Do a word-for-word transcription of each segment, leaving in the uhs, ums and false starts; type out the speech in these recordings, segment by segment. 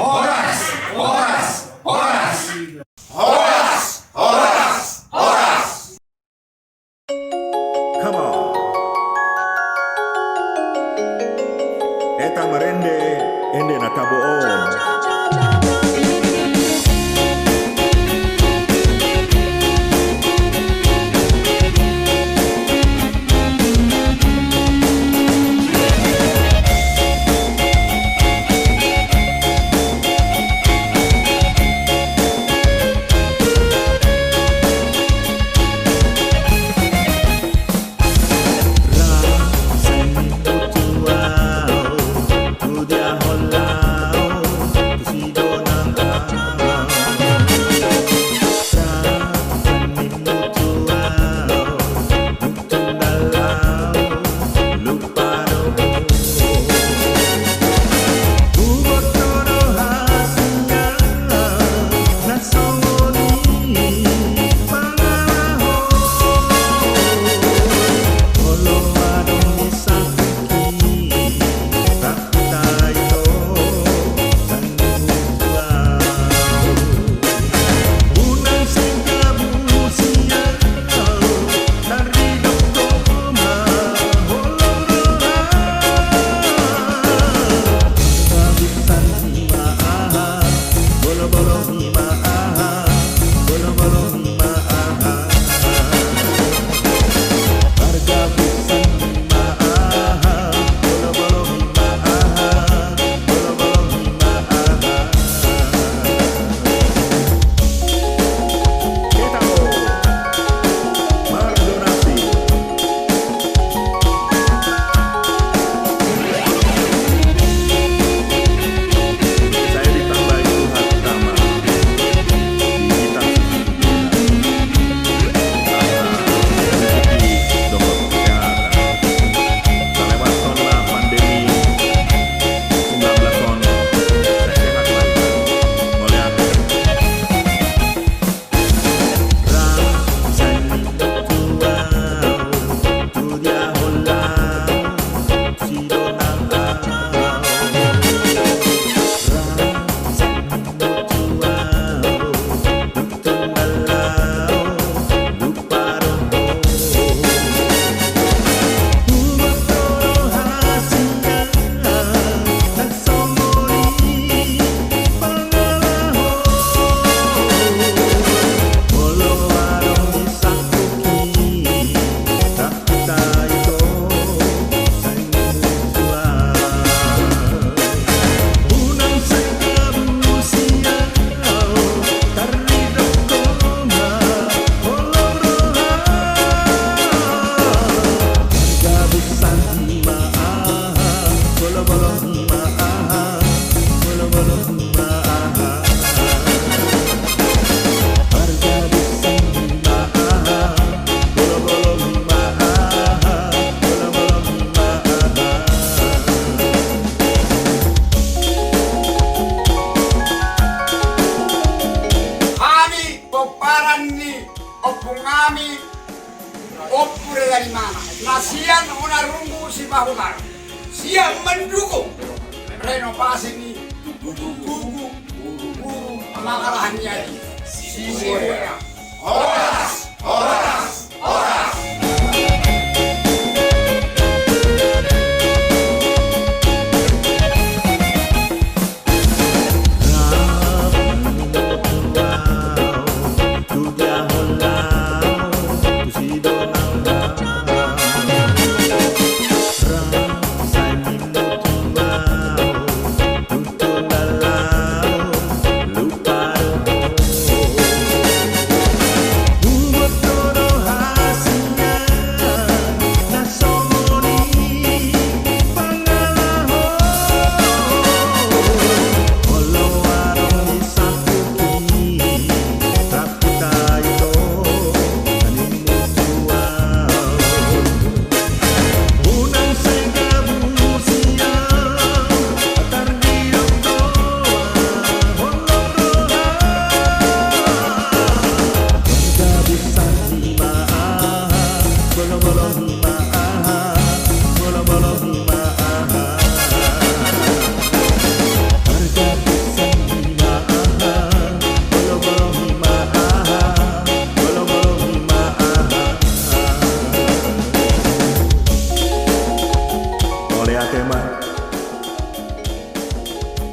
Horas, horas, horas. Horas, horas, horas. Come on. Eta marende, ende na tabo on. Hami pomparan ni ompung nami, Ompu Rea Limana, na sian Onarungu Sipahutar, siap mendukung renovasi ni tugu-tugu guru Mangarahan ni Aji Sibuea. Horas, horas, horas.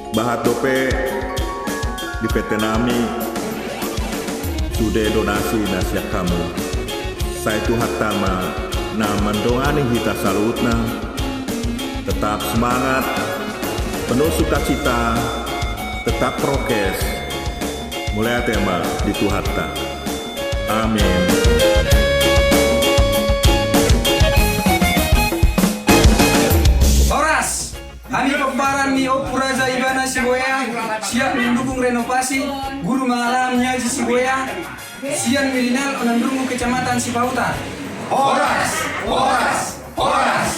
Bahat dope di P T nami sude donasi na sian hamu. Sai Tuhanta ma na mandongani hita saluhutna. Tetap semangat, penuh sukacita, tetap prokes. Mauliate ma di Tuhanta. Amin. Horas! Hami pomparan ni Ompu Raja Ibana Sibuea, siap mendukung renovasi Guru Mangalam Niaji Sibuea, sian Wilinal Onandurmu, Kecamatan Sipahutar. Horas! Horas! Horas!